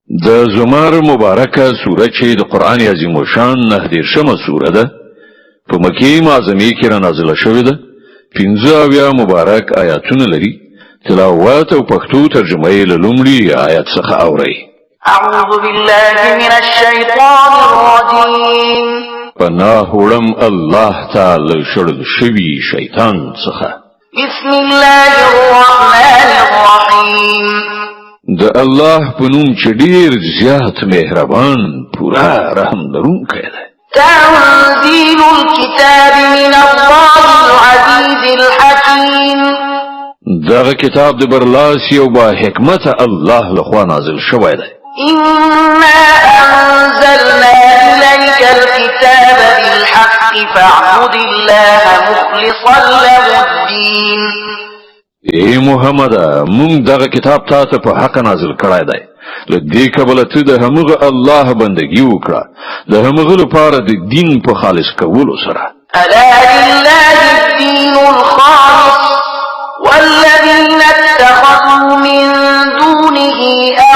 د زمر مبارکه سوره چې د قران عظیم شان 19مه سوره ده، په مکه معظمه کې را نازله شوې ده. 75 مبارک آیاتونه لري. تلاوت او پښتو ترجمه یې له لومړي آیت څخه اورئ. أعوذ بالله من الشيطان الرجيم. پناه وړم الله تعالی شړل شوی شیطان څخه. بسم الله الرحمن الرحيم. د الله په نوم چې ډیر زیات مهربان، پورا رحم لرونکی دی. تنزيل الكتاب من الله العزيز الحكيم. دغه کتاب د برلاسی او با حکمت الله لخوا نازل شوی دی. إنا أنزلنا إليك الكتاب بالحق فاعبد الله مخلصا له الدين. ای محمد، مونږ دغه کتاب تا ته په حق نازل کړی دی. له دې کبله ته د همغه الله بندگی وکړه، د همغه لپاره د دین په خالص کولو سره. ألا لله الدين الخالص والذين اتخذوا من دونه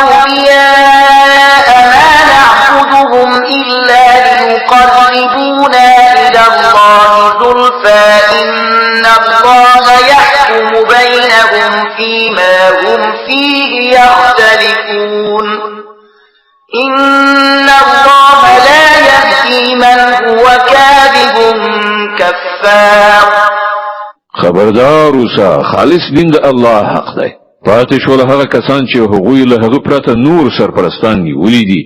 أولياء ما نعبدهم إلا ليقربونا إلى الله زلفى إن الله يحكم بينهم فيما هم فيه يختلفون إن الله لا يهدي من هو كاذب كفار. خبردار اوسه، خالص دین د الله حق دی. پاتې شول هغه کسان چې هغوی له هغه پرته نور سرپرستان نیولي دي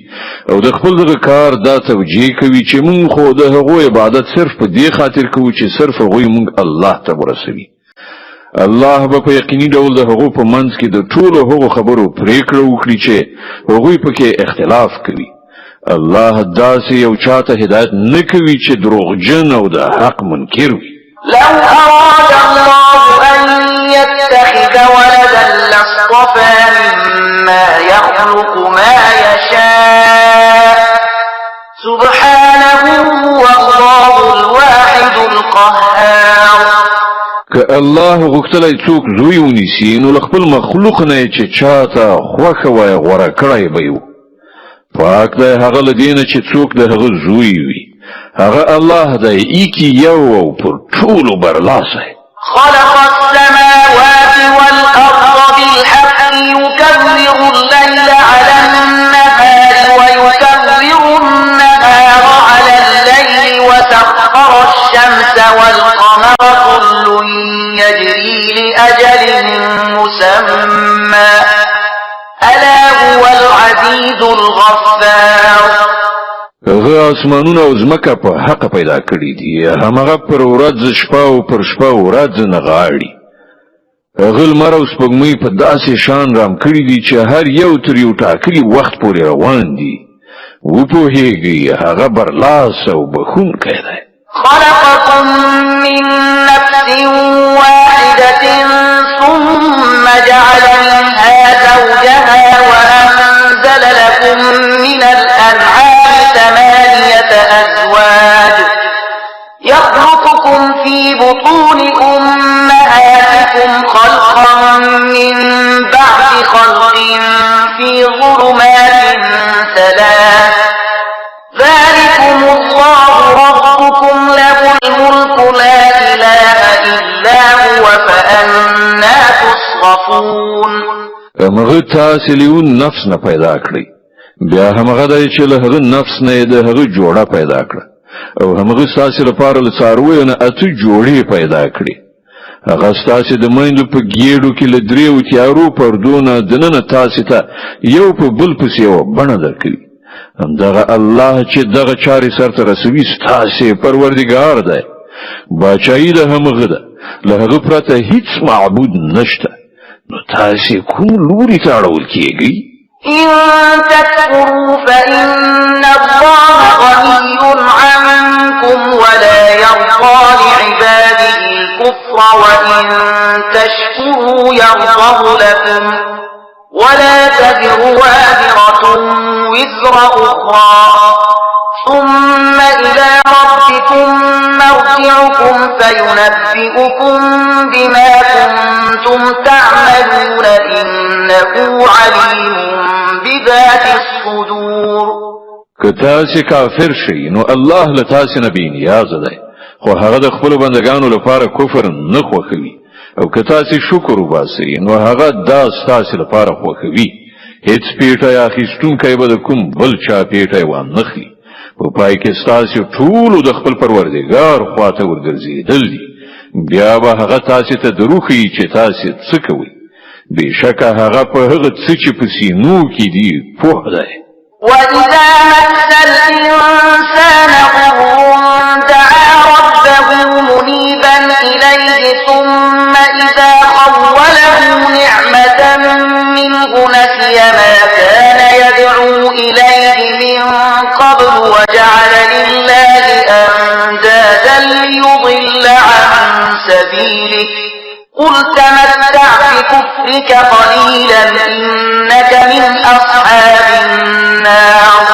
او د خپل دغه کار دا توجیه کوي چې مونږ خو د هغو عبادت صرف په دې خاطر کوو چې صرف هغوی مونږ الله ته ورسوي. الله به په یقیني ډول د هغو په منځ کې د ټولو هغو خبرو پریکړه وکړي چې هغوی پکې اختلاف کوي. الله داسې یو چاته هدایت نه کوي چې دروغجن او د حق منکر وي. لو أراد الله أن يتخذ ولدا لاصطفى مما يخلق ما يشاء سبحانه هو الله الواحد القهار. که الله غوښتلی څوک زوی ونیسي، نو له خپل مخلوق نه یې چې چاته خوښه وای غوره کړی به یو. پاک دی هغه له دې نه چې څوک د هغه زوی وي. هغه الله دی، ایکی یو او پر ټولو برلاسی. خلق السماوات والأرض بالحق يكور الليل على النهار ويكور النهار على الليل وسخر الشمس والقمر كل يجري لأجل مسمى ألا هو العزيز الغفار. هغه اسمانونه او ځمکه په حق پیدا کړي دي. همغه پر ورځ شپه او پر شپه ورځ نغاړي. هغه لمر او سپوږمۍ په داسې شان رام کړي دي چې هر یو تر یو ټاکلي وخت پورې روان دي. وپوهیږي، هغه برلاس او بخښونکی دی. خلقكم من نفس واحدة ثم جعل منها زوجها وأنزل لكم من الأنعام 8 أزواج يخلقكم في بطون أمهاتكم خلقا من بعد خلق في ظلمات ثلاث ذلكم الله ربكم له الملك لا إله إلا هو فأنا تصرفون. همغه تاسې له یو نفس نه پیدا کړئ، بیا همغه دی چې له هغه نفس نه یې د هغه جوړه پیدا کړه، او همغه ستاسې لپاره له څارویو نه 8 جوړې پیدا کړې. هغه ستاسې د میندو په ګېډو کې له 3 تیارو پردو نه دننه تاسې ته یو په بل پسې یوه بڼه درکوي. همدغه الله چې دغه چارې سرته رسوي ستاسې پروردګار دی. باچایي د همغه ده، له هغه پرته هیڅ معبود نشته. نو تاسې کوم لوري ته اړول کیږئ؟ إن تكفروا فإن الله غني عنكم ولا يرضى لعباده الكفر وإن تشكروا يرضه لكم ولا تزر وازرة وزر أخرى ثم إلى ربكم مرجعكم فينبئكم بما كنتم تعملون إنه عليم بذات الصدور. که تاسو کافر شئ، نو الله له تاسو نه بې نیازه دی، خو هغه د خپلو بندگانو لپاره کفر نه خوښوي. او که تاسو شکر وباسئ، نو هغه دا ستاسو لپاره خوښوي. هیڅ پیټه یا اخیستونکی به د کوم بل چا پیټه وانخلي. په پای کې ستاسو ټولو د خپل پروردګار خواته ورګرځېدل دي، بیا به هغه تاسو ته دروخي چې تاسو څه کوئ. بېشکه هغه په هغه څه چې په سینو کې دي پوه دی. وإذا مس الإنسان ضر دعا ربه منيبا إليه، ثم إذا خوله نعمة منه نسي ما كان يدعو إليه من قبل وجعل لله أندادا ليضل عن سبيله. قل تمتع بكفرك قليلا إنك من أصحاب النار.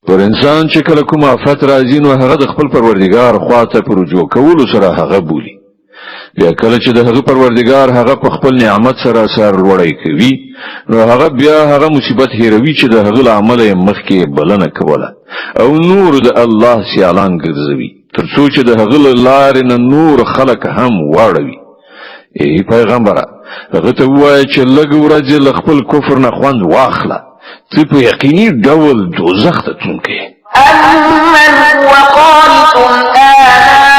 پر انسان چې کله کوم آفت راځي، نو هغه د خپل پروردګار خواته پر رجوع کولو سره هغه بولي. بیا کله چې د هغه پروردګار هغه په خپل نعمت سره سر لوړی کوي، نو هغه بیا هغه مصیبت هیروي چې د هغه له امله یې مخکې بلنه کوله او نور د الله سیالان ګرځوي، ترڅو چې د هغه له لارې نه نور خلک هم واړوي. ای پیغمبره، هغه ته ووایه چې لږ ورځې له خپل کفر نه خوند واخله، ته په یقیني ډول دوزخ ته تلونکی یې. أمن هو قانت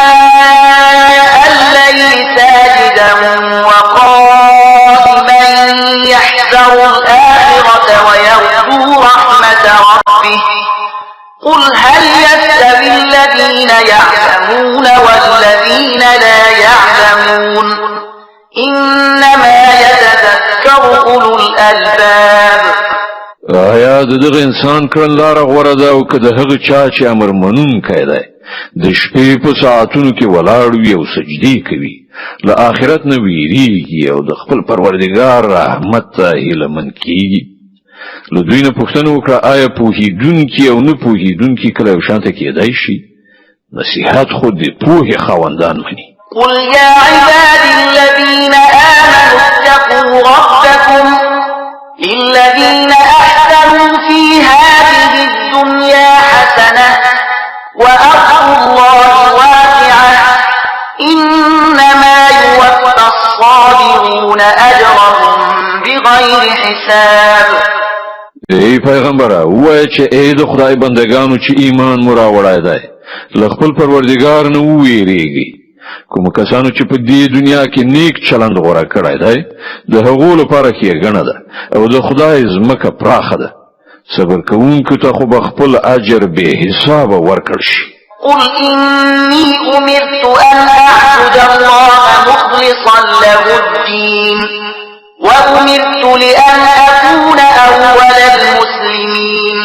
آناء الليل ساجدا وقائما يحذر الآخرة ويرجو رحمة ربه. قل هل يستوي الذين يعلمون والذين لا يعلمون؟ إنما يتذكر أولو الألباب. آیا د دغه انسان کړنلاره غوره ده او که د هغه چا چې امر منونکی دی، د شپې په ساعتونو کې ولاړ وي او سجدې کوي، له آخرت نه ویریږي او د خپل پروردګار رحمت ته هیله من کیږي؟ له دوی نه پوښتنه وکړه، آیا پوهېدونکي او نه پوهېدونکي کله یو شانته کېدای شي؟ نصیحت خو د پوهې خاوندان مني. قل يا عبادي الذين آمنوا اتقوا ربكم، للذين أحسنوا في هذه الدنيا حسنة وأرض الله واسعة، إنما يوفى الصابرون أجرهم بغير حساب. ای پیغمبره، ووایه چې ای د خدای بندگانو چې ایمان مو راوړی دی، له خپل پروردګار نه وویریږئ. کوم کسانو چې په دې دنیا کې نیک چلند غوره کړی دی، د هغو لپاره ښېګڼه ده او د خدای ځمکه پراخه ده. صبر کوونکو ته خو به خپل اجر بې حسابه ورکړ شي. قل إني أمرت أن أعبد الله مخلصا له الدين وأمرت لأن أكون أول المسلمين.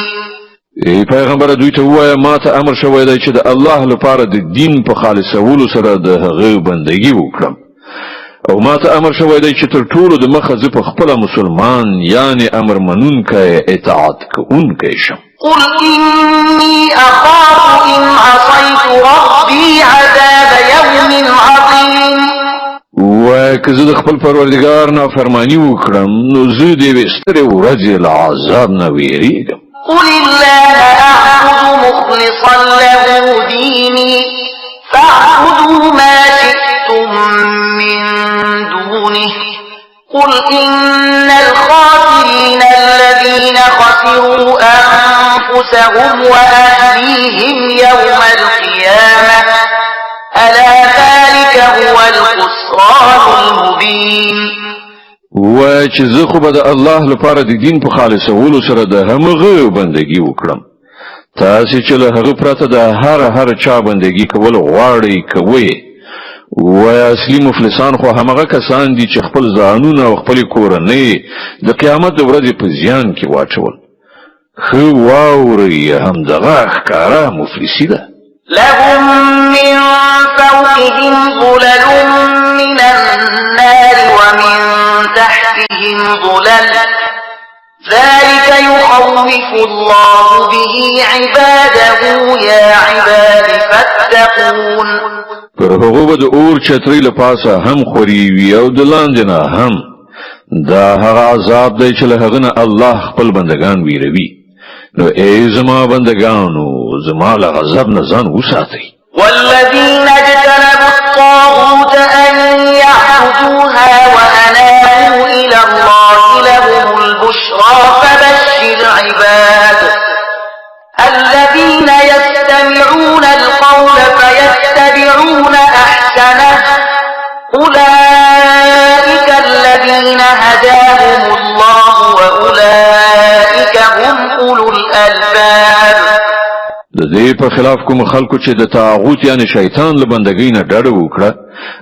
ای پیغمبر، دوی ته ووایه، ما ته امر شوی دی چې د الله لپاره د دین په خالصولو سره د هغه بندگی وکړم، او ما ته امر شوی دی چې تر ټولو د مخه زه په خپله مسلمان، یعنی امر منونکی، اطاعت کوونکی شم. قل إني أخاف إن عصيت ربي عذاب يوم عظيم. ووایه، که زه د خپل پروردګار نافرماني وکړم، نو زه د یوې سترې ورځې له عذاب نه ویریږم. قل الله أعبد مخلصا له ديني فاعبدوا ما شئتم من دونه. قل إن الخاسرين الذين خسروا أنفسهم وأهليهم يوم القيامة، ألا ذلك هو الخسران المبين. ووایه چې زه خو به د الله لپاره د دین په خالصولو سره د همغه بندگی وکړم. تاسې چې له هغه پرته د هر هر چا بندگی کول غواړئ، کوئ. ووایه، اصلي مفلسان خو همغه کسان دي چې خپل ځانونه او خپلې کورنۍ د قیامت د ورځې په زیان کې واچول. ښه واورئ، همدغه ښکاره مفلسي ده. لهم من فوقهم ظلل من النار ومن تحتهم ظلل، ذلك يخوف الله به عباده، يا عباد فاتقون. پر هغو به د اور چترۍ له پاسه هم خورې وي او د لاندې نه هم. دا هغه عذاب دی چې له هغه نه الله خپل بندگان ویروي. نو ای زما بندگانو، زما له غضب نه ځان وساتئ. والذين اجتنبوا الطاغوت أن يعبدوها وأنابوا إلى الله لهم البشرى فبشر عباد. الذين يستمعون القول فيتبعون أحسنه أولئك الذين هداهم الله وأولئك هم أولو الألباب. د دې په خلاف کوم خلکو چې د طاغوت یعنی شیطان له بندګۍ نه ډډه وکړه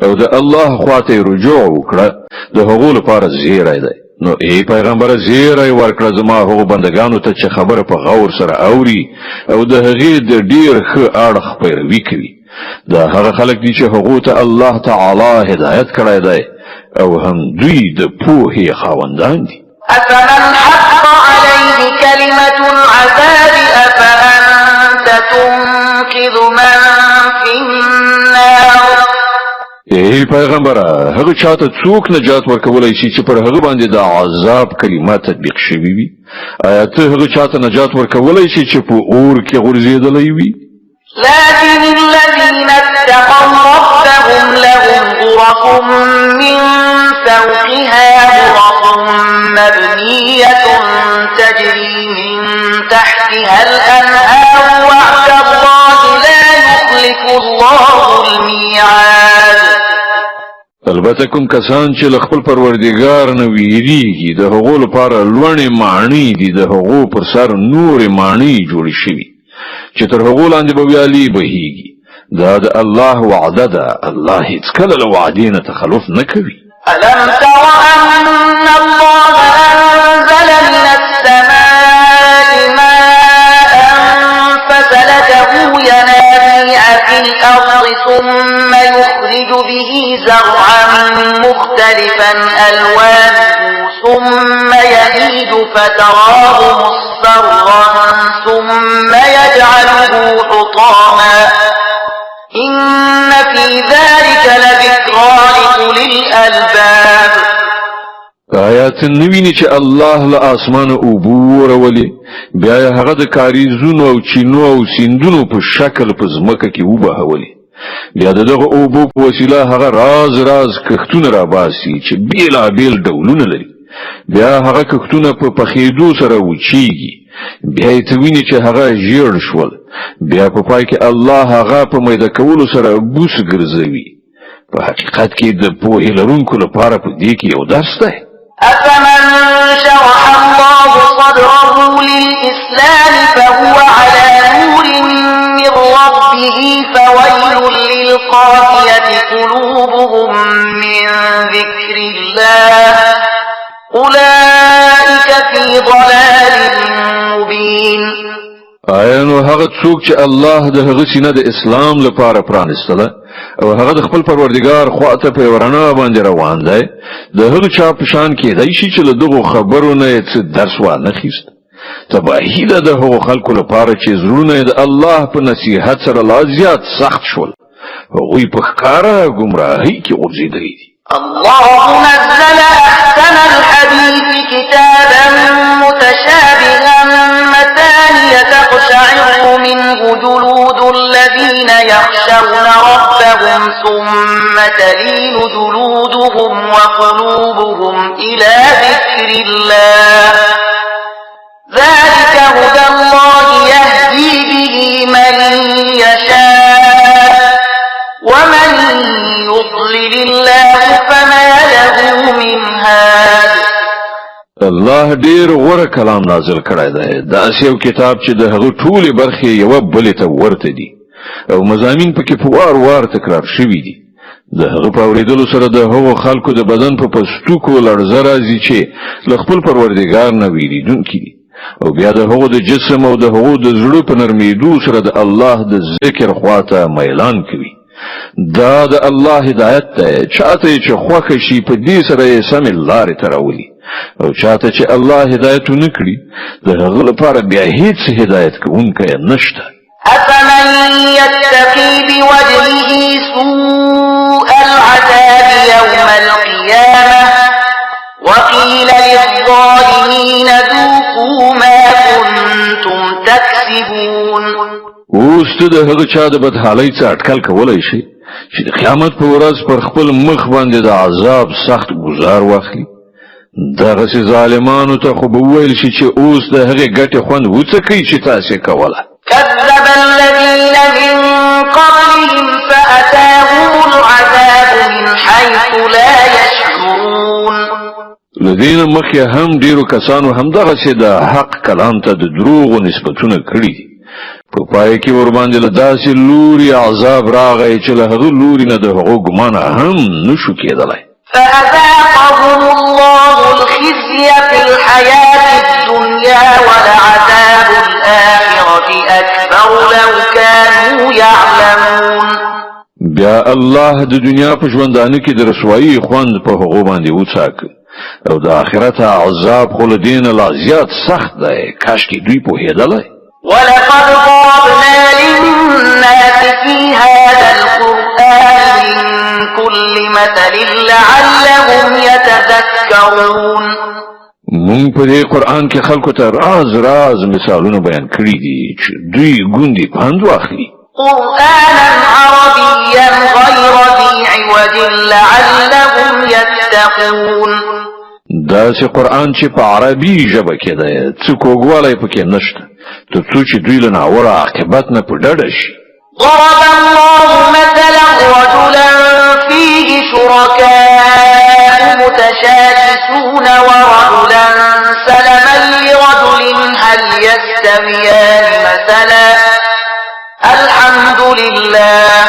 او د الله خواته رجوع وکړه، د هغو لپاره زیری دی. نو ای پیغمبر، زیری ورکړه زما هغو بندگانو ته چې خبره په غور سره اوري او د هغې د ډیر ښه اړخ پیروي کوي. دا هغه خلک دي چې هغو ته الله تعالی هدایت کړی دی او هم دوی د پوهې خاوندان دي. أفمن حق عليه كلمة العذاب أفأنت تنقذ من في النار؟ ای پیغمبره، هغه چاته څوک نجات ورکولای شي چې پر هغه باندې د عذاب کلمه تطبیق شوې وي؟ آیا ته هغه چاته نجات ورکولای شي چې په اور کې غورځېدلی وي؟ لكن الذين اتقوا ربهم لهم غرف من فوقها غرف مبنية تجري من تحتها الأنهار وعد الله لا يخلف الله الميعاد. البته کوم کسان چې له خپل پروردګار نه ویریږي، د هغو لپاره لوړې ماڼۍ دي، د هغو پر سر نورې ماڼۍ جوړې شوي چې تر هغو لاندې به ویالې بهیږي. دا د الله وعده ده، الله هیڅکله له وعدې نه تخلف نه کوي. ألم تر أن الله أنزل من السماء ماء فسلكه ينابيع في الأرض ثم يخرج به زرعا مختلفا ألوانه ثم يهيج فتراه مصفرا ثم يجعله حطاما إن في ذلك لذكرى لأولي الألباب. آیا ته نه وینې چې الله له اسمانه اوبه ورولې، بیا یې هغه د کاریزونو او چینو او سیندونو په شکل په ځمکه کې وبهولې، بیا د دغه اوبو په وسیله هغه راز راز کښتونه راباسي چې بېلابېل ډولونه لري، بیا هغه کښتونه په پخېدو سره وچیږي، بیا یې ته وینې چې هغه ژیړ شول، بیا په پای کې الله هغه په میده کولو سره بوس ګرځوي. په حقیقت کې د پوهې لرونکو لپاره په دې کې یو درس دی. أفمن شرح الله صدره للإسلام فهو على نور من ربه فويل للقاسية قلوبهم من ذكر الله أولئك في ضلال مبين. آیا نو هغه څوک چې الله د هغه سینه د اسلام لپاره پرانستله او هغه د خپل پروردګار خواته په ورنا باندې روان دی، د هغه چا په شان کېدای شي چې له دغو خبرو نه یې څه درس وانخیست؟ تباهي ده د هغو خلکو لپاره چې زړونه یې د الله په نصیحت سره لا زیات سخت شول، هغوی په ښکاره ګمراهۍ کې غورځېدلي دي. الله نزل أحسن الحديث كتابا متشابها مثانية تقشعر منه جلود الذين يخشون ربهم ثم تلين جلودهم وقلوبهم إلى ذكر الله ذلك هدى الله يهدي به من يشاء ومن يضلل الله فما له من هاد. الله ډیر غوره کلام نازل کړی دی، داسې یو کتاب چې د هغه ټولې برخې یوه بلې ته ورته دي او مضامین پکې په وار وار تکرار شوي دي. د هغه په اورېدلو سره د هغو خلکو د بدن په پستوکو لړزه راځي چې له خپل پروردګار نه ویریدونکي دي، او بیا د هغو د جسم او د هغو د زړه په نرمېدو سره د الله د ذکر خواته میلان کوي. دا د الله هدایت دی، چاته چې خوښ شي په دې سره یې سمې لارې ته راولي، او چاته چې الله هدایت ونه کړي د هغه لپاره بیا هیڅ هدایت کوونکی نشته. أفمن يتقي بوجهه سوء العذاب يوم القيامة وقيل للظالمين ذوقوا ما كنتم تكسبون. اوس ته د هغه چا د بدحالۍ څخه اټکل کولای شي چې د قیامت په ورځ پر خپل مخ باندې د عذاب سخت گزار واخلي؟ دغسې ظالمانو ته خو به وویل شي چې اوس د هغې ګټې خوند وڅکئ چې تاسې کوله. كذب الذين من قبلهم فأتاهم العذاب من حيث لا يشعرون. له دې نه مخکې هم ډیرو کسانو همدغسې د حق کلام ته د دروغو نسبتونه کړي دي. په پای کې ورباندې له داسې لوري عذاب راغی چې له هغه لوري نه د هغو ګمان هم نشو کېدلی. فأذاقهم الله الخزي في الحياة الدنيا ولعذاب الآخرة أكبر لو كانوا يعلمون. بیا الله د دنیا په ژوندانه کې د رسوایی خوند په هغو باندې وڅاکه او د آخرت عذاب خو له دې نه لا زیات سخت دی، کاشکې دوی پوهېدلی. ولقد ضربنا للناس في هذا القرآن من كل مثل لعلهم يتذكرون. مونږ په دې قرآن کې خلکو ته راز راز مثالونه بیان کړي دي چې دوی ګوندې پند واخلي. قرآنا عربيا غير ذي عوج لعلهم يتقون. داسې قرآن چې په عربي ژبه کې دی، څه کوږوالی پکې نشته، تر څو چې دوی له ناوړه عاقبت نه په ډډه شي. ضرب الله مثلا رجلا فيه شركاء متشاكسون ورجلا سلما لرجل هل يستويان مثلا الحمد لله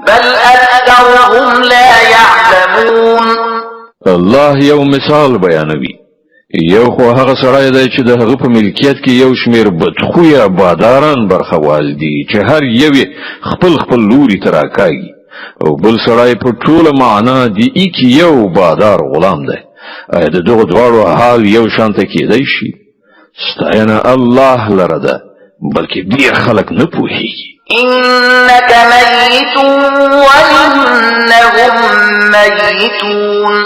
بل أكثرهم لا يعلمون. الله یو مثال بیانوي. یو خو هغه سړی دی چې د هغه په ملکیت کې یو شمیر بدخویه باداران برخوال دي چې هر یو یې خپل خپل لوري ته راکاږي، او بل سړی په ټوله معنا دی ایک یو بادار غلام دی. آیا د دغو دواړو حال یو شان ته کېدای شي؟ ستاینه الله لره ده، بلکې ډېر خلک نه پوهیږي. إنك ميت وإنهم ميتون.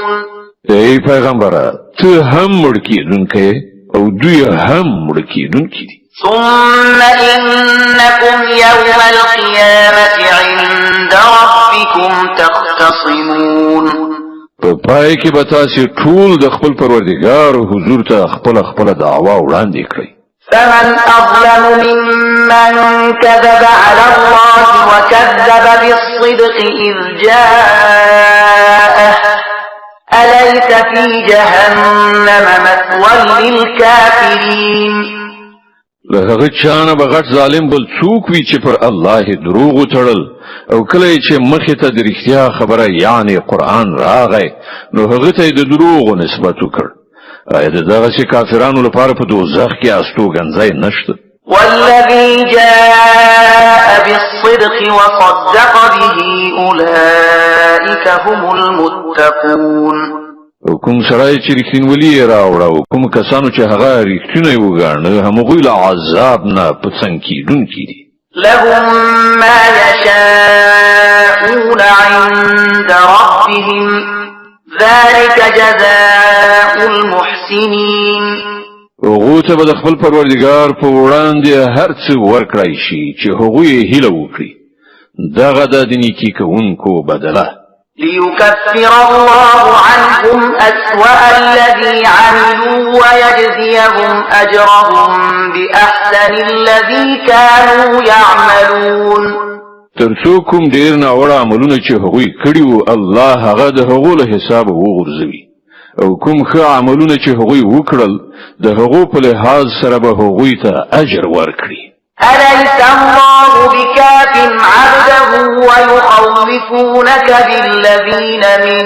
ای پیغمبره، ته هم مړ کېدونکی او دوی هم مړ کېدونکي دي. ثم إنكم يوم القيامة عند ربكم تختصمون. په پای کې به تاسې ټول د خپل پروردګار حضور ته خپله خپله دعوا وړاندې کړئ. فمن أظلم ممن كذب على الله وكذب بالصدق إذ جاءه أليس في جهنم مثوى للكافرين. له هغه چا نه به غټ ظالم بل څوک وي چې پر الله یې دروغ وتړل، او کله یې چې مخې ته د رښتیا خبره یعنې قرآن راغی نو هغه ته یې د دروغو نسبت وکړ. آیا د دغسې کافرانو لپاره په دوزخ کې استوګنځای نشته؟ والذي جاء بالصدق وصدق به أولئك هم المتقون. او کوم سړی چې رښتینولي یې راوړه او کوم کسانو چې هغه رښتینی وګاڼه، همغوی له عذاب نه په څنګ کېدونکي دي. لهم ما يشاءون عند ربهم ذلك جزاء المحسنين. هغو ته به د خپل پروردګار په وړاندې هر څه ورکړای شي چې هغوی یې هیله وکړي. دغه د نیکي کوونکو بدله. ليكفر الله عنهم أسوأ الذي عملوا ويجزيهم أجرهم بأحسن الذي كانوا يعملون. تر څو کوم ډیر ناوړه عملونه چې هغوی کړي وو الله هغه د هغو له حسابه وغورځوي، او کوم ښه عملونه چې هغوی وکړل د هغو په لحاظ سره به هغوی ته اجر ورکړي. أليس الله بكاف عبده ويخوفونك بالذين من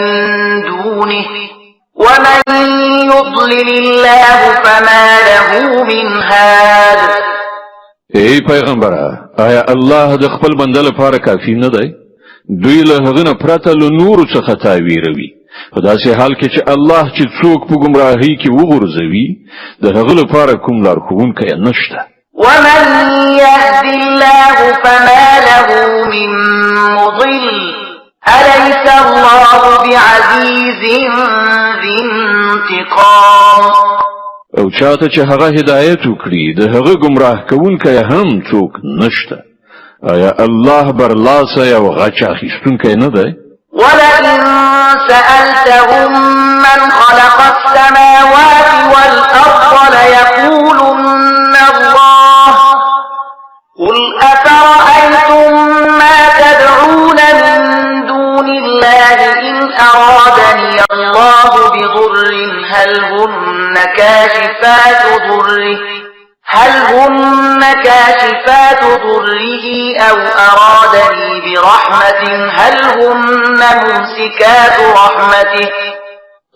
دونه ومن يضلل الله فما له من هاد. ای پیغمبره، آیا الله د خپل بنده لپاره کافي نه دی؟ دوی له هغه نه پرته له نورو څخه تاویروي، په داسې حال کې چې الله چې څوک په ګمراهۍ کې وغورځوي د هغه لپاره کوم لارښوونکی نشته. ومن يهد الله فما له من مضل أليس الله بعزيز ذي انتقام. او چاته چې هغه هدایت وکړي، د هغه ګمراه کوونکی هم څوک نشته. آیا الله برلاسی او غچ اخیستونکی نه دی؟ ولئن سألتهم من خلق السماوات والأرض ليقولن الله، قل أفرأيتم ما تدعون من دون الله إن أرادني الله بضر هل هن كاشفات ضره أو أرادني برحمة هل هن ممسكات رحمته،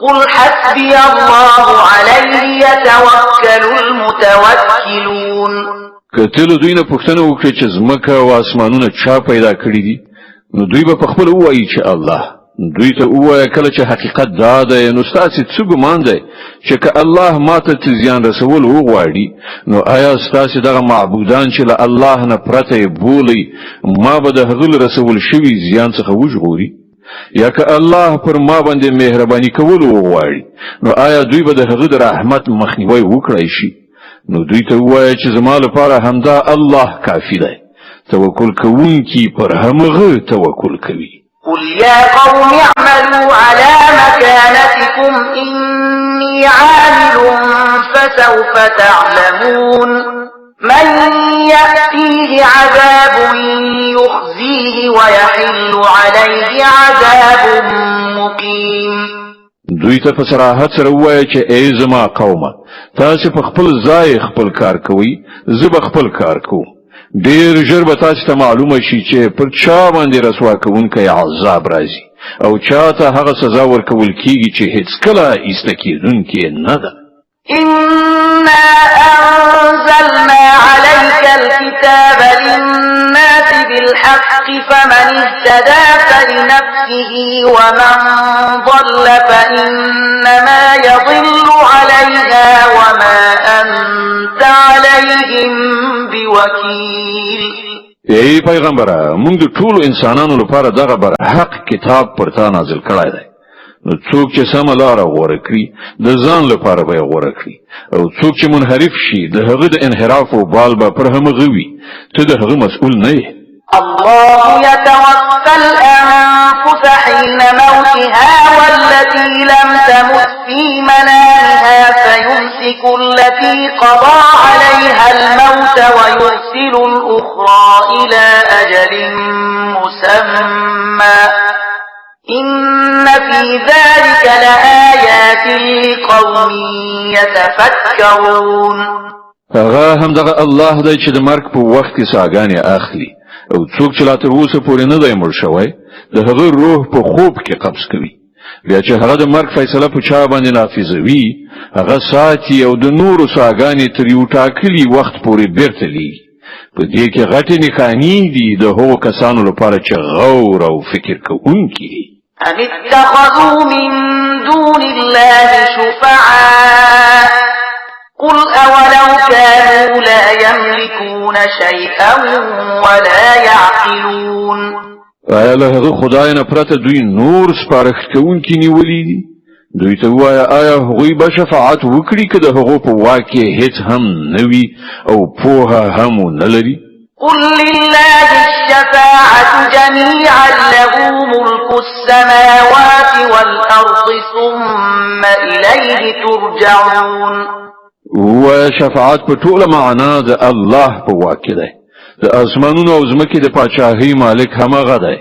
قل حسبي الله عليه يتوكل المتوكلون. که ته له دوی نه پوښتنه وکړې چې ځمکه او اسمانونه چا پیدا کړي دي، نو دوی به په خپله ووایي چې الله. دوی ته ووایه، کله چې حقیقت دا دی، نو ستاسو څه ګمان دی چې که الله ماته څه زیان رسول وغواړي، نو آیا ستاسو دغه معبودان چې له الله نه پرته یې بولي، ما به د هغه له رسول شوي زیان څخه وژغوري؟ یا که الله پر ما باندې مهرباني کول وغواړي، نو آیا دوی به د هغه د رحمت مخنیوی وکړای شي؟ نو دوی ته ووایه چې زما لپاره همدا الله کافی دی، توکل کوونکي پر همغه توکل کوي. قل يا قوم اعملوا على مكانتكم إني عامل، فسوف تعلمون من يأتيه عذاب يخزيه ويحل عليه عذاب مقيم. دوی ته په صراحت سره ووایه چې ای زما قومه، تاسو په خپل ځای خپل کار کوئ، زه به خپل کار کوم. ډیر ژر به تاسو ته معلومه شي چې پر چا باندې رسوا کوونکی عذاب راځي او چا ته هغه سزا ورکول کیږي چې هیڅ کله ایسته کیدونکې نه ده. إنا أنزلنا عليك الكتاب للناس بالحق، فمن اهتدى فلنفسه، ومن ضل فإنما يضل عليها، وما أنت عليهم بوكيل. ای پیغمبره، موږ د ټولو انسانانو لپاره دغه بر حق کتاب پر تا نازل کړی دی. نو څوک چې سمه لاره غوره کړي، د ځان لپاره به یې غوره کړي، او څوک چې منحرف شي، د هغه د انحراف وبال به پر همغه وي، ته د هغه مسؤل نه یې. الله يتوفى الأنفس حين موتها والتي لم تمت في منامها، فيمسك التي قضى عليها الموت ويرسل الأخرى إلى أجل مسمى. إن في ذلك لآيات لقوم يتفكرون. هغه هم دغه الله دی چې د مرګ په وخت کې ساګانې اخلي، او څوک چې لا تر اوسه پورې نه دی مړ شوی، د هغه روح په خوب کې قبض کوي. بیا چې هغه د مرګ فیصله په چا باندې نافذوي، هغه ساتي او د نورو ساګانې تر یو ټاکلي وخت پورې بیرته لیږي. په دې کې غټې نښانې دي د هغو کسانو لپاره چې غور او فکر کوونکي دي. أم اتخذوا من دون الله شفعاء، قل أولو كانوا لا يملكون شيئا ولا يعقلون. آیا له هغه خدای نه پرته دوی نور سپارښت کوونکي نیولي دي؟ دوی ته ووایه، آیا هغوی به شفاعت وکړي که د هغو په واک کې هیڅ هم نه وي او پوهه هم نه لري؟ قل لله الشفاعة جميعا، له ملك السماوات والأرض، ثم إليه ترجعون. ووایه، شفاعت په ټوله معنا د الله په واک کې دی. د اسمانونو او ځمکې د پاچاهۍ مالک همغه دی،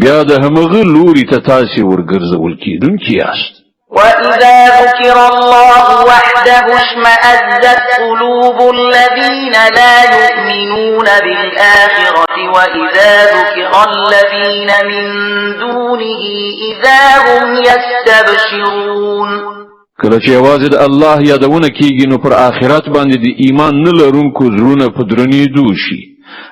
بیا د همغه لوري ته تاسو ورګرځول کیدونکي یاست. وإذا ذكر الله وحده اشمأزت قلوب الذين لا يؤمنون بالآخرة، وإذا ذكر الذين من دونه إذا هم يستبشرون. کله چې یوازې د الله یادونه کیږي، نو پر آخرت باندې د ایمان نه لرونکو زړونه په درنېدو شي،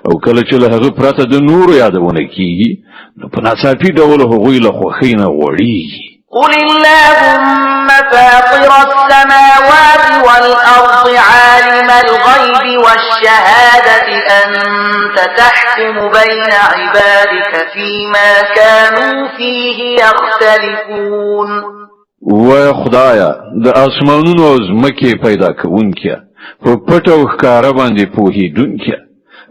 او کله چې له هغه پرته د نورو یادونه کیږي، نو په ناڅاپي ډول هغوی له خوښۍ نه غوړیږي. قل اللهم فاطر السماوات والأرض، عالم الغيب والشهادة، أنت تحكم بين عبادك فيما كانوا فيه يختلفون. وای خدایا، د اسمانونو او ځمکې پیدا کوونکیه، په پټه او ښکاره باندې پوهېدونکیه،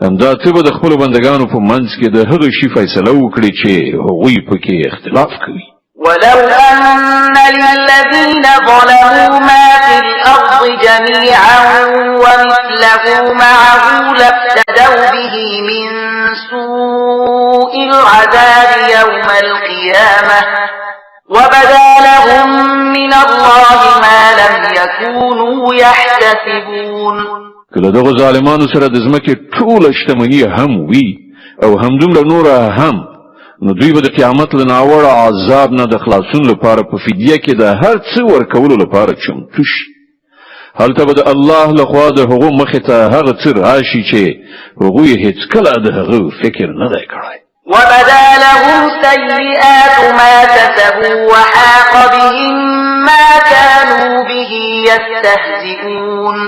همدا ته به د خپلو بندگانو په منځ کې د هغه شي فیصله وکړي چې هغوی پکې اختلاف کوي. ولو أن للذين ظلموا ما في الأرض جميعا ومثله معه لافتدوا به من سوء العذاب يوم القيامة وبدا لهم من الله ما لم يكونوا يحتسبون. که له دغو ظالمانو سره د ځمکې ټوله شتمني هم وي او همدومره نوره هم، نو دوی به د قیامت له ناوړه عذاب نه د خلاصون لپاره په فدیه کې د هر څه ورکولو لپاره چمتو شي. هلته به د الله لخوا د هغو مخې ته هغه څه راشي چې هغوی هیڅکله د هغه فکر نه دی کړی. وبدا لهم سيئات ما كسبوا وحاق بهم ما كانوا به يستهزئون.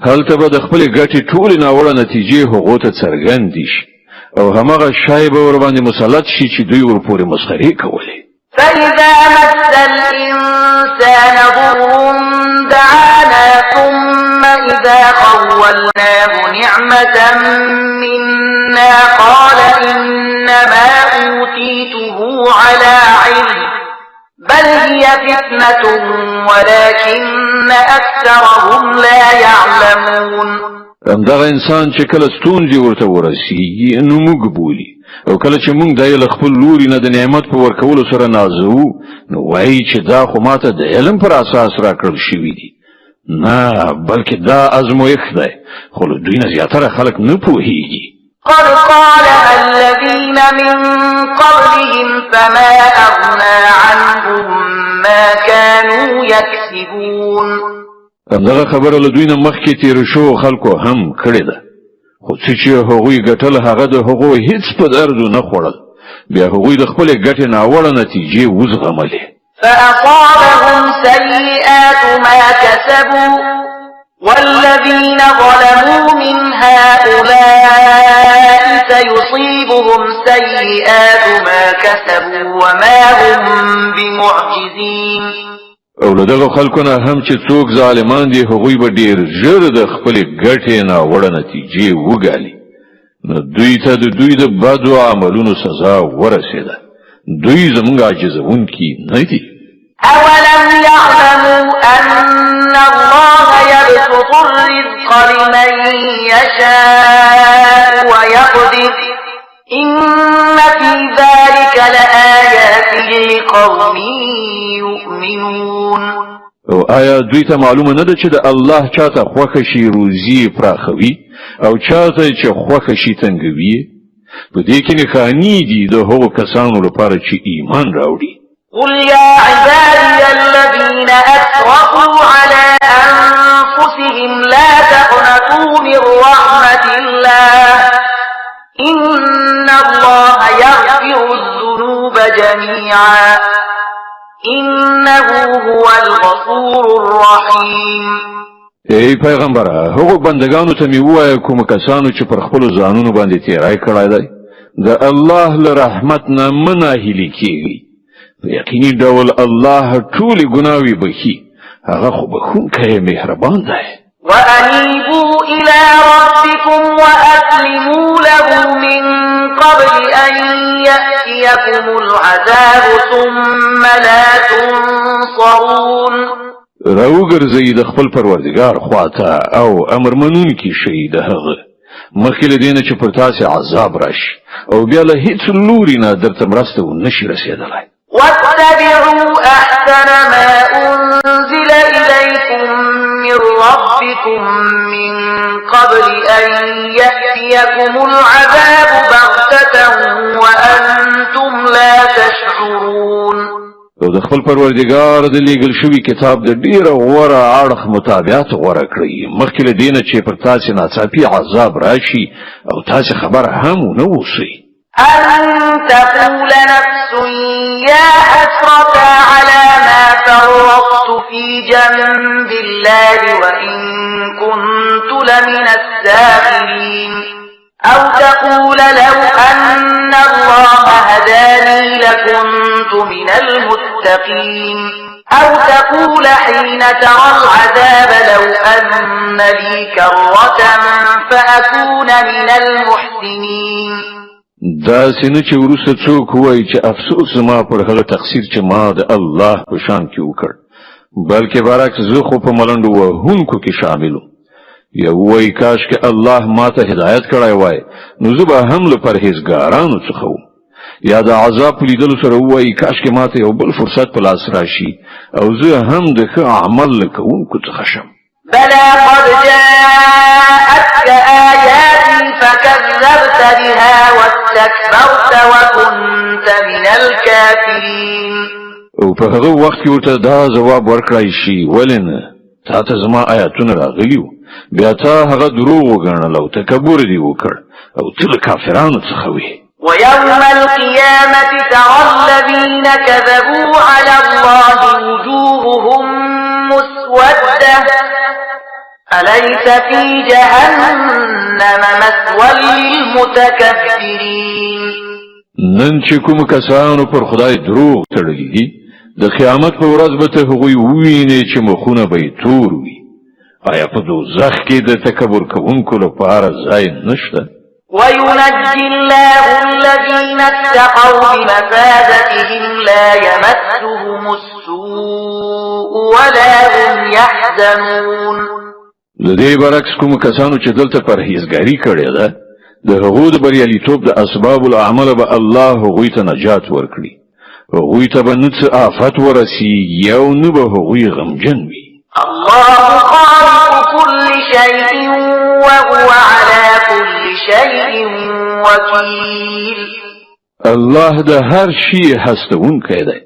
هلته به د خپلې ګټې ټولې ناوړه نتیجې هغو ته څرګندې شي او هماغه شی به ورباندې مسلط شي چې دوی ورپورې مسخرې کولې. فإذا مس الإنسان ضر دعانا ثم إذا خولناه نعمة منا قال إنما أوتيته على علم بل هي فتنة ولكن أكثرهم لا يعلمون. همدغه انسان چې کله ستونزې ورته ورسیږي نو موږ بولي، او کله چې موږ دی له خپل لوري نه د نعمت په ورکولو سره نازوو نو وایي چې دا خو ماته د علم پر اساس راکړل شوي دي. نه، بلکې دا ازمویښت دی، خو له دوی نه زیاتره خلک نه پوهیږي. قد قالها الذين من قبلهم فما أغنى عنهم ما كانوا يكسبون. همدغه خبره له دوی نه مخکې تېرو شوو خلکو هم کړې ده، خو څه چې هغوی ګټل هغه د هغو هیڅ په درد نه خوړل. بیا هغوی د خپلې ګټې ناوړه نتیجې وزغملې. فأصابهم سيئات ما كسبوا والذين ظلموا من هؤلاء سيصيبهم سيئات ما كسبوا وما هم بمعجزين. او له دغو خلکو نه هم چې څوک ظالمان دي هغوی به ډېر ژر د خپلې ګټې ناوړه نتیجې وګالي. نو دوی ته د دوی د بدو عملونو سزا ورسېده. دوی زموږ عاجزوونکي نه دي. أولم يعلموا أن الله يبسط الرزق لمن يشاء ويقدر إن في ذلك لآيات لقوم يؤمنون. او آیا دوی ته معلومه نه ده چې د الله چاته خوښه شي روزي پراخوي او چاته چې خوښه شي تنګوي؟ په دې کې نښانې دي د هغو کسانو لپاره چې ایمان راوړي. قل يا عبادي الذين أسرفوا على أنفسهم لا تقنطوا من رحمة الله إن الله يغفر الذنوب جميعا إنه هو الغفور الرحيم. ای پیغمبره، هغو بندگانو ته مې ووایه کوم کسانو چې پر خپلو ځانونو باندې تېری کړی دی، د الله له رحمت نه مه ناهیلي کېږئ. په یقیني ډول الله ټولې ګناوې بخښي، هغه خو بخښونکی مهربان دی. وأنيبوا إلى ربكم وأسلموا له من قبل أن يأتيكم العذاب ثم لا تنصرون. راوګرځئ د خپل پروردګار خواته او امر منونکي شئ د هغه، مخکې له دې نه چې پر تاسې عذاب راشي او بیا له هیڅ لوري نه درته مرسته ونشي رسېدلی. واتبعوا أحسن ما أنزل إليكم من ربكم من قبل أن يأتيكم العذاب بغتة وأنتم لا تشعرون. او د خپل پروردګار د لیږل شوي کتاب د ډیره غوره اړخ متابعت غوره کړئ، مخکې له دې نه چې پر تاسې ناڅاپي عذاب راشي او تاسې خبر هم ونه اوسئ. أن تقول نفس يا حسرة على ما فرطت في جنب الله وإن كنت لمن الساخرين، أو تقول لو أن الله هداني لكنت من المتقين. أو تقول حين ترى العذاب لو أن لي كرة فأكون من المحسنين. داسې نه چې وروسته څوک وایي چې افسوس زما پر هغه تقصیر چې ما د الله په شان کې وکړ، بلکې برعکس زه خو په ملنډو وهونکو کې شامل وم. یو وایي کاش کې الله ما ته هدایت کړی وای نو زه به هم له پرهیزګارانو څخه وم. یا د عذاب په لیدلو سره ووایي کاش کې ماته یو بل فرصت په لاس راشي او زه هم د ښه عمل له کوونکو څخه شم. بلى قد جاءتك آياتي فكذبت بها واستكبرت وكنت من الكافرين. او په هغه وخت کې ورته دا ځواب ورکړای شي، ولې نه، تا ته زما آیاتونه راغلي وو، بیا تا هغه دروغ وګڼل او تکبر دې وکړ او ته له کافرانو څخه وې. ويوم القيامة ترى الذين كذبوا على الله وجوههم مسودة أليس في جهنم مثوى للمتكبرين. نن چې کوم کسانو پر خدای دروغ تړلي دي، د قیامت په ورځ به ته هغوی ووینې چې مخونه به یې تور وي. آیا په دوزخ کې د تکبر کوونکو لپاره ځای نشته؟ وينجي الله الذين اتقوا بمفازتهم لا يمسهم السوء ولا هم يحزنون. د دې برعکس کوم کسانو چې دلته پرهیزګاري کړې ده، د هغو د بریالیتوب د اسباب العمل به الله هغوی ته نجات ورکړي. هغوی ته به نه څه آفت ورسیږي او نه به هغوی غمجن وي. الله خالق كل شيء وهو على كل شيء وكيل. الله د هر شي هستوونکی دی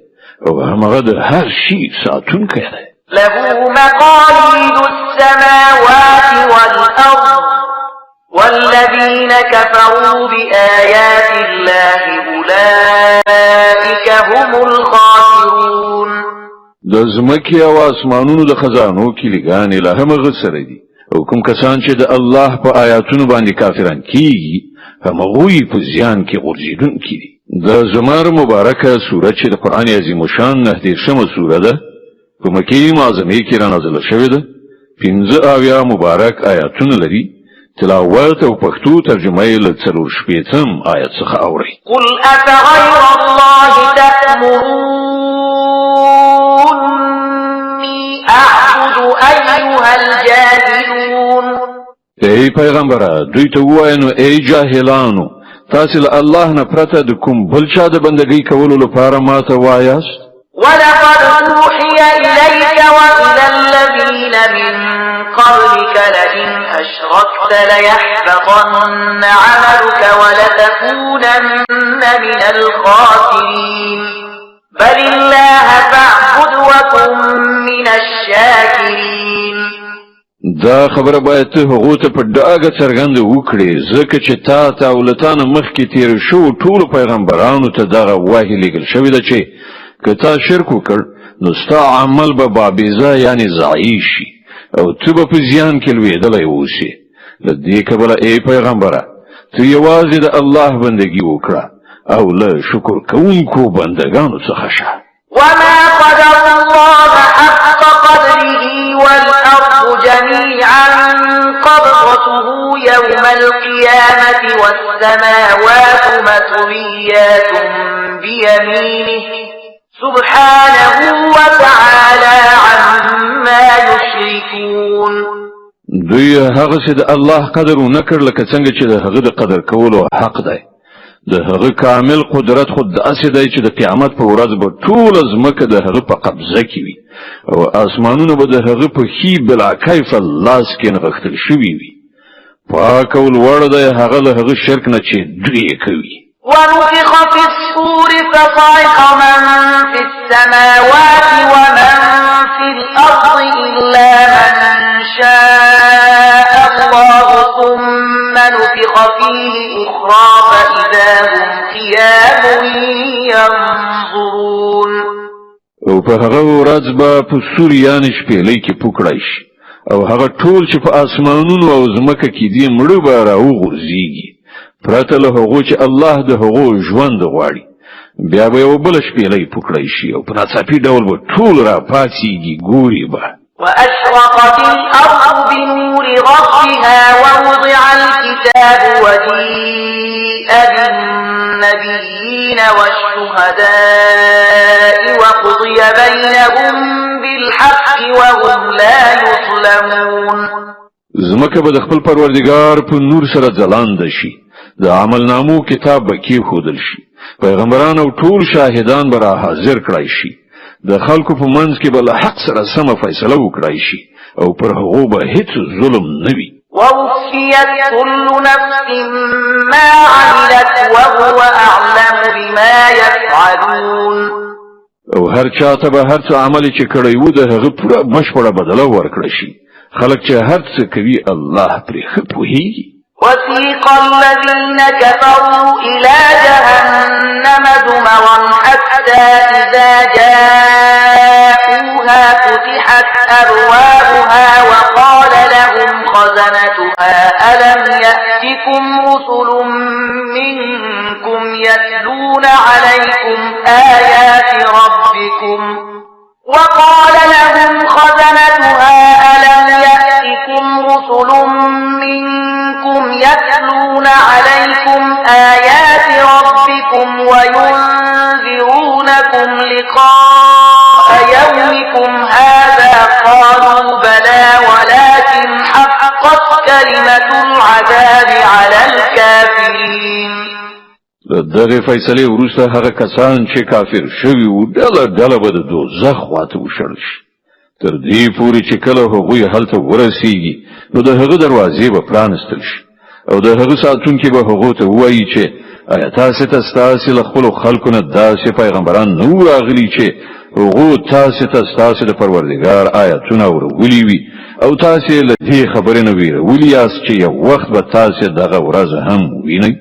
او همغه د هر شي ساتونکی دی. له مقاليد السماوات والأرض والذين كفروا بآيات الله أولئك هم الخاسرون. د ځمکې او اسمانونو د خزانو کلیګانې له همغه سره دي، او کوم کسان چې د الله په آیاتونو باندې کافران کیږي همغوی په زیان کې غورځېدونکي دي. د زمر مبارکه سوره چې د قرآن عظیم شان 39مه سوره ده، په مکې معظمې کې را نازله شوې ده. 75 مبارک آیاتونه لري. تلاوت او پښتو ترجمه یې له 64 آیت څخه اورئ. قل أفغير الله تأمروني أعبد أيها الجاهلون. ای پیغمبره، دوی ته ووایه نو ای جاهلانو، تاسې له الله نه پرته د کوم بل چا د بندګۍ کولو لپاره ما ته وایاست؟ ولقد أوحي إليك وإلى الذين من قبلك لئن أشركت ليحبطن عملك ولتكونن من الخاسرين. بل الله فاعبد وكن من الشاكرين. دا خبره باید ته هغو ته په ډاګه څرګنده وکړې، ځکه چې تا ته او له تا نه مخکې تېرو شوو ټولو پیغمبرانو ته دغه وحي لېږل شوې ده چې که تا شرک وکړ نو ستا عمل به بابیزه یعنی ضایع شي او ته به په زیان کې لوېدلی اوسې. له دې کبله ای پیغمبره، ته یوازې د الله بندګي وکړه او له شکر کوونکو بندګانو څخه شه. وما قدر الله حق قدره والأرض جميعا قبضته يوم القيامة والسماوات مطويات بيمينه سبحانه وتعالى عما يشركون. دوی هغه څه د الله قدر ونه کړ لکه څنګه چې د هغه د قدر کولو حق دی. د هغه کامل قدرت خو داسې دی چې د قیامت په ورځ به ټوله ځمکه د هغه په قبضه کې وي او اسمانونه به د هغه په ښي بلا کیف لاس کې نغښتل شوي وي. پاک او لوړ دی هغه له هغه شرک نه چې دوی یې کوي. ونفخ في الصور فصعق من في السماوات ومن في الأرض إلا من شاء الله ثم نفخ فيه أخرى فإذا هم قيام ينظرون. او په هغه ورځ به په سور یعنې شپېلۍ کې پوکړای شي او هغه ټول چې په اسمانونو او ځمکه کې دي مړه به راوغورځېږي، پرته له هغو چې الله د هغو ژوند غواړي. بیا به یو بل شپېلۍ پوکړی شي او په ناڅاپي ډول به ټول را پاڅیږي، ګوري به. وأشرقت الأرض بنور ربها ووضع الكتاب وجيء بالنبيين والشهداء وقضي بينهم بالحق وهم لا يظلمون. زمکه به د خپل پروردګار په نور سره ځلانده شي، د عمل نامو کتاب به کېښودل شي، پیغمبران او ټول شاهدان به را حاضر کړای شي، د خلکو په منځ کې به له حق سره سمه فیصله وکړای شي او پر هغو به هیڅ ظلم نه وي. ووفيت كل نفس ما عملت وهو أعلم بما يفعلون. او هر چاته به هر څه عمل چې کړی وو، د هغه پوره بشپړه بدله ورکړي شي. خلک چې هر څه کوي، الله پرې ښه پوهیږي. وسيق الذين كفروا إلى جهنم زمرا حتى إذا جاءوها فتحت أبوابها وقال لهم خزنتها: ألم يأتكم رسل منكم يتلون عليكم آيات ربكم؟ وقال لهم خزنتها: ألم يأتكم رسل منكم يتلون عليكم آيات ربكم وينذرونكم لقاء يومكم هذا؟ قالوا بلى ولكن حقت كلمة العذاب على الكافرين. له دغه فیصلې وروسته هغه کسان چې کافر شوي وو، ډله ډله به د دوزخ خواته وشړل شي، تر دې پورې چې کله هغوی هلته ورسیږي، نو د هغه دروازې به پرانستل شي او د هغه ساتونکي به هغو ته ووایي چې آیا تاسو ته ستاسو له خپلو خلکو نه داسې پیغمبران نه وو راغلي چې هغو تاسو ته ستاسو د پروردګار آیاتونه اورولي وي او تاسو له دې خبرې نه ویرولي یاست چې یو وخت به تاسو دغه ورځ هم وینئ؟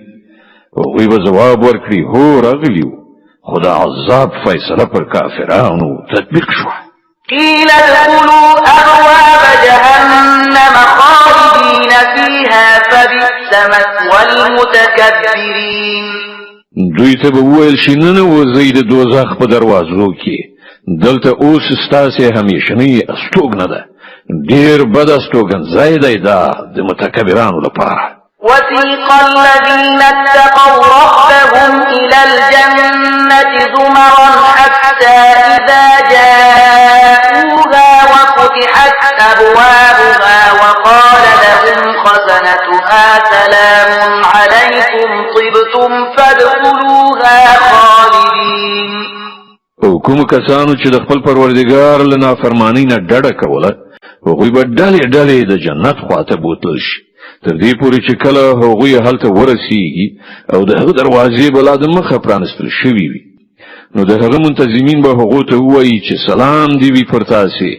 هغوی به ځواب ورکړي: هو، راغلي وو، خو د عذاب فیصله پر کافرانو تطبیق شوه. قيل ادخلوا أبواب جهنم خالدين فيها فبئس مثوى المتكبرين. دوی ته به وویل شي: ننوځئ د دوزخ په دروازو کې، دلته اوس ستاسې همیشنۍ استوګنه ده، ډیر بد استوګنځای دی دا د متکبرانو لپاره. وسيق الذين اتقوا ربهم إلى الجنة زمرا حتى إذا جاءوها وفتحت أبوابها وقال لهم خزنتها: سلام عليكم، طبتم فادخلوها خالدين. او کوم کسانو چې د خپل پروردګار له نافرمانی نه ډډه کوله، هغوی به ډلې ډلې د جنت خواته بوتل شي، تر دې پورې چې کله هغوی هلته ورسیږي او د هغه دروازې به لا د مخه پرانستل شوي وي، نو د هغه منتظمین به هغو ته ووایي چې سلام دی وي پر تاسې،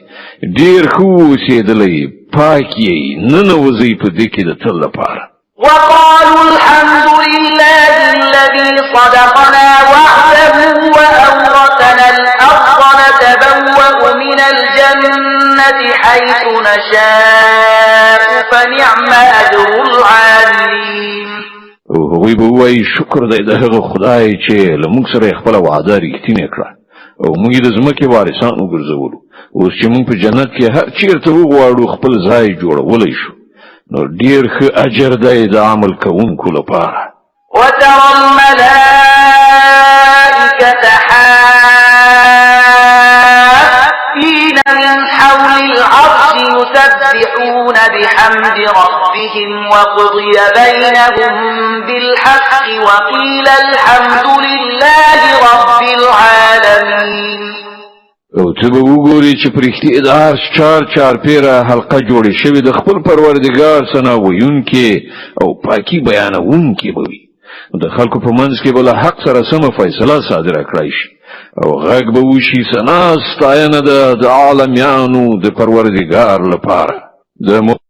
ډیر ښه اوسېدلی، پاک یې، ننوځئ په دې کې د تل لپاره. وقالوا الحمد لله الذي صدقنا وعده وأورثنا الأرض نتبوأ من الجنة حيث نشاء، فنعم أجر العاملين. او هغوی به ووایي: شکر دی د هغه خدای چې له موږ سره خپله وعده رښتینې کړه او موږ یې د ځمکې وارثان وګرځولو. اوس چې موږ په جنت کې هر چیرته وغواړو، خپل ځای جوړولی شو، نو ډیر ښه اجر دی د عمل کوونکو لپاره. وترى الملائكة حافين من حول العرش يسبحون بحمد ربهم وقضي بينهم بالحق وقيل الحمد لله رب العالمين. او ته به وګوري چې پرښتې د عرش چار چارپیره حلقه جوړې شوې، د خپل پروردګار ثنا ویونکي او پاکي بیانوونکي به وي. د خلکو په منځ کې به له حق سره سمه فیصله صادره کړای شي او غږ به وشي: ثنا ستاینه ده د عالمیانو د پروردګار لپاره. د